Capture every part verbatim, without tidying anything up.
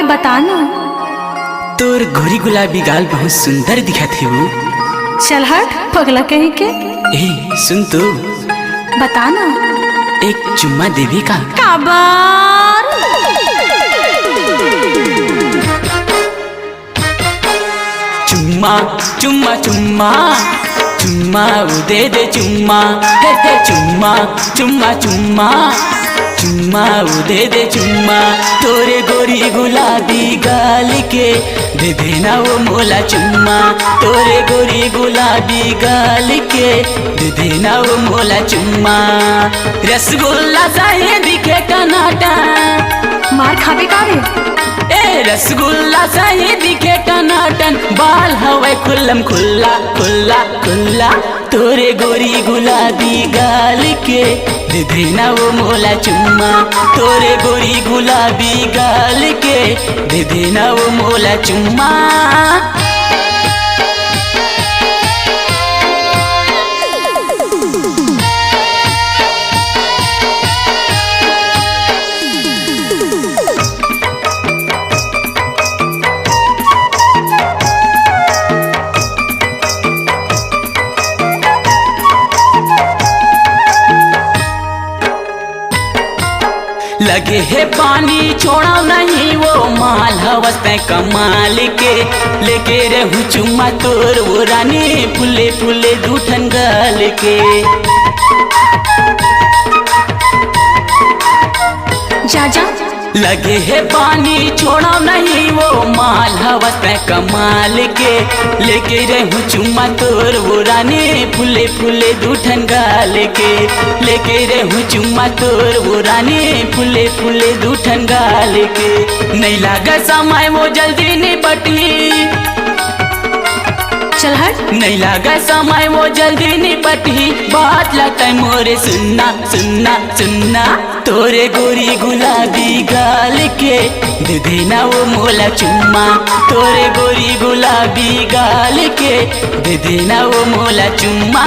बता ना। तोर गोरी गुलाबी गाल बहुत सुंदर दिखत हे वो। चल हट, पगला कहीं के। ए, सुन तो। बता ना। एक चुम्मा देबे का? काबर? चुम्मा, चुम्मा, चुम्मा, चुम्मा वो दे दे चुम्मा, हे, हे, चुम्मा, चुम्मा, चुम्मा, चुम्मा वो दे दे चुम्मा। तोरे गोरी गुलाबी गाल के दे देना वो मोला चुम्मा, तोरे गोरी गुलाबी गाल के दे देना वो मोला चुम्मा। रसगुल्ला सही दिखे टनाटन। मार खाबे का रे? ए, रसगुल्ला सही दिखे टनाटन, बाल हवय खुल्लम खुल्ला, खुल्ला, खुल्ला। तोरे गोरी गुलाबी गाल के दे देना वो मोला चुम्मा, तोरे गोरी गुलाबी गाल के दे देना वो मोला चुम्मा। लगे हे पानी छोड़ा नहीं वो माल हवस तैं कमाल के, लेके रहूं चुम्मा तोर वो रानी फुले फुले दू ठन गाल के। जा जा। लगे हे पानी छोड़ा नहीं वो माल हवस तैं कमाल के, लेके रहूं चुम्मा तोर वो रानी फुले फुले दू ठन गाल के, लेके रहूं चुम्मा तोर वो रानी फुले फुले दू ठन गाल के। नहीं लागे समय वो जल्दी निपटही। चल हट। नहीं लागे समय वो जल्दी निपटही, बात ला तैं मोरे सुनना, सुनना, सुनना। तोरे गोरी गुलाबी गाल के दे देना वो मोला चुम्मा, तोरे गोरी गुलाबी गाल के दे देना वो मोला चुम्मा।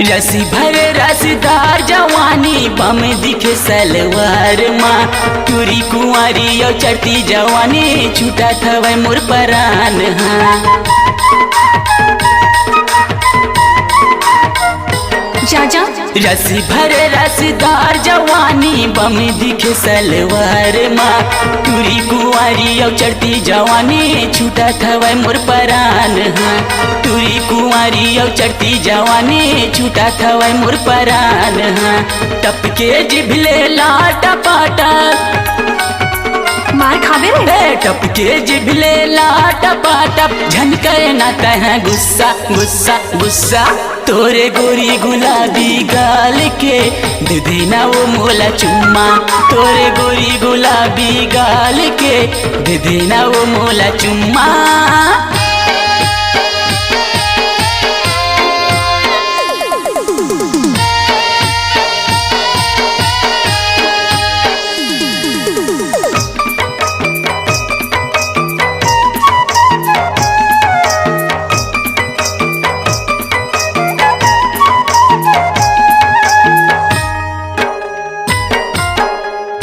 रसी भरे रसदार जवानी बम दिखे सलवार मा, टूरी कुंवारी अउ चढ़ती जवानी छूटत हवय मोर परान हा। जा जा। रसी भरे रसदार जवानी बम दिखे सलवार मा, टूरी कुंवारी अउ चढ़ती जवानी छूटत हवय मोर परान हा। टूरी कुंवारी अउ चढ़ती जवानी छूटत हवय मोर परान हा। टपके जिभ ले लाटा पाटा। मार खाबे रे। ए, टपके जिभ ले लाटा पाटा, झन करे ना तैं गुस्सा, गुस्सा, गुस्सा। तोरे गोरी गुलाबी गाल के दे देना वो मोला चुम्मा, तोरे गोरी गुलाबी गाल के दे देना वो मोला चुम्मा।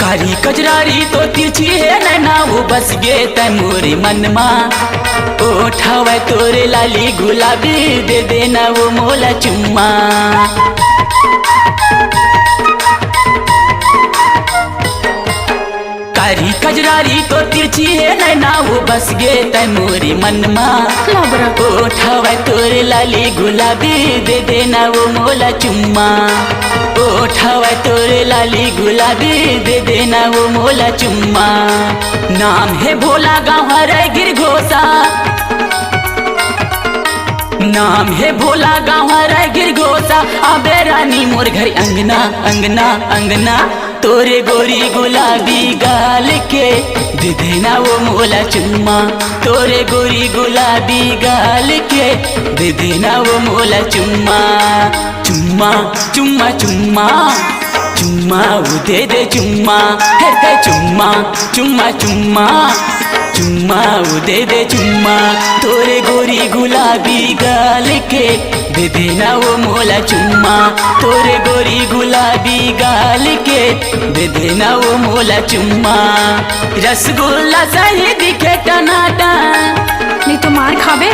कारी कजरारी तो तिरछी हे नैना, वो बस गे तै मोरे मन मा। ओठ हवय तोरे लाली गुलाबी, दे देना वो मोला चुम्मा। कारी कजरारी तो तिरछी हे नैना, वो बस गे तै मोरे मन मा। लबरा। ओठ हवय तोरे लाली गुलाबी, दे देना वो मोला चुम्मा। ओठ हवय तोरे लाली गुलाबी, दे देना वो मोला चुम्मा। नाम हे भोला, गाँव हरय गिरघोसा। नाम हे भोला, गाँव हरय गिरगोसा, आबे रानी मोर घर अंगना, अंगना, अंगना। तोरे गोरी गुलाबी गाल के दे देना वो मोला चुम्मा, तोरे गोरी गुलाबी गाल के दे देना वो मोला चुम्मा। चुम्मा, चुम्मा, चुम्मा, चुम्मा वो दे दे चुम्मा। हे, हे, चुम्मा, चुम्मा, चुम्मा, चुम्मा वो दे दे चुम्मा। तोरे गोरी गुलाबी गाल के दे देना वो मोला चुम्मा, तोरे गोरी गुलाबी गाल के दे देना वो मोला चुम्मा। रसगुल्ला सही दिखे टनाटन, नहीं तो मार खाबे।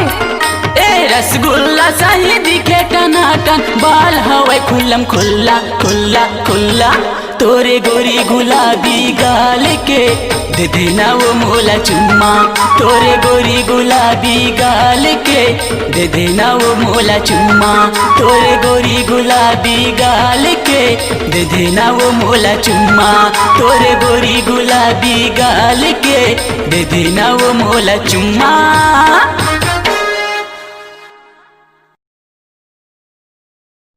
ए, रसगुल्ला सही दिखे टनाटन, बाल हवय खुल्लम खुल्ला, खुल्ला, खुल्ला। तोरे गोरी गुलाबी गाल के दे देना वो मोला चुम्मा, तोरे गोरी गुलाबी गाल के दे देना वो मोला चुम्मा, तोरे गोरी गुलाबी गाल के दे देना वो मोला चुम्मा, तोरे गोरी गुलाबी गाल के दे देना वो मोला चुम्मा।